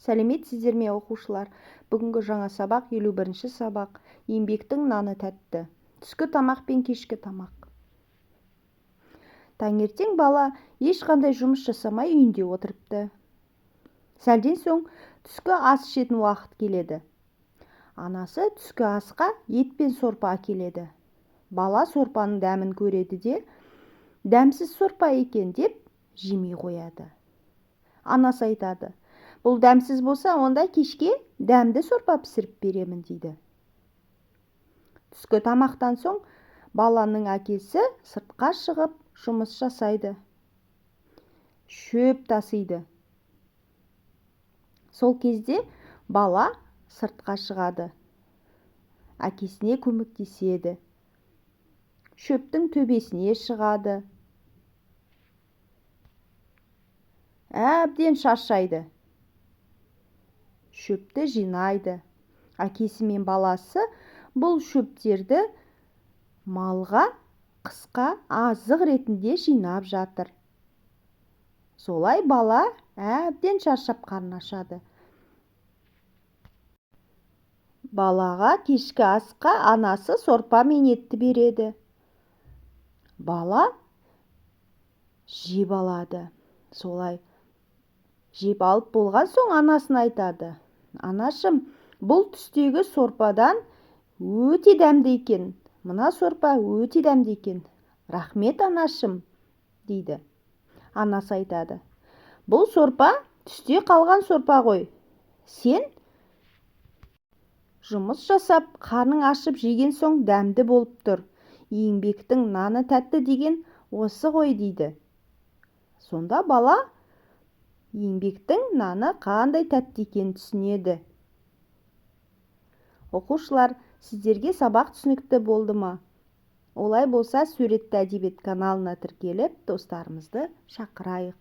Сәлеметсіздер ме, оқушылар? Бүгінгі жаңа сабақ 51-ші сабақ. Еңбектің наны тәтті. Түскі тамақ пен кешкі тамақ. Таңертең бала ешқандай жұмыс жасамай үйінде отырыпты. Сәлден соң түскі ас ішетін уақыт келеді. Анасы түскі асқа ет пен сорпа әкеледі. Бала сорпаның дәмін көреді де, дәмсіз сорпа екен деп жемей қояды. Анасы айтады: бұл дәмсіз болса, онда кешке дәмді сорпа пісіріп беремін, дейді. Түскі тамақтан соң баланың әкесі сыртқа шығып жұмыс жасайды. Шөп тасиды. Сол кезде бала сыртқа шығады. Әкесіне көмектеседі. Шөптің төбесіне шығады. Әбден шаршайды. Шөпті жинайды. Әкесі мен баласы бұл шөптерді малға қысқа азық ретінде жинап жатыр. Солай бала әбден шаршап қарны ашады. Балаға кешкі асқа анасы сорпа мен етті береді. Бала жеп алады. Солай жеп алып болған соң анасына айтады: анашым, бұл түстегі сорпадан өте дәмді екен. Мына сорпа өте дәмді екен. Рахмет, анашым, дейді. Анасы айтады: бұл сорпа түсте қалған сорпа ғой. Сен жұмыс жасап, қарның ашып жеген соң дәмді болып тұр. Еңбектің наны тәтті деген осы ғой, дейді. Сонда бала еңбектің наны қандай тәтті екенін түсінеді. Оқушылар, сіздерге сабақ түсінікті болды ма? Олай болса, суретті әдебиет каналына тіркеліп, достарымызды шақырайық.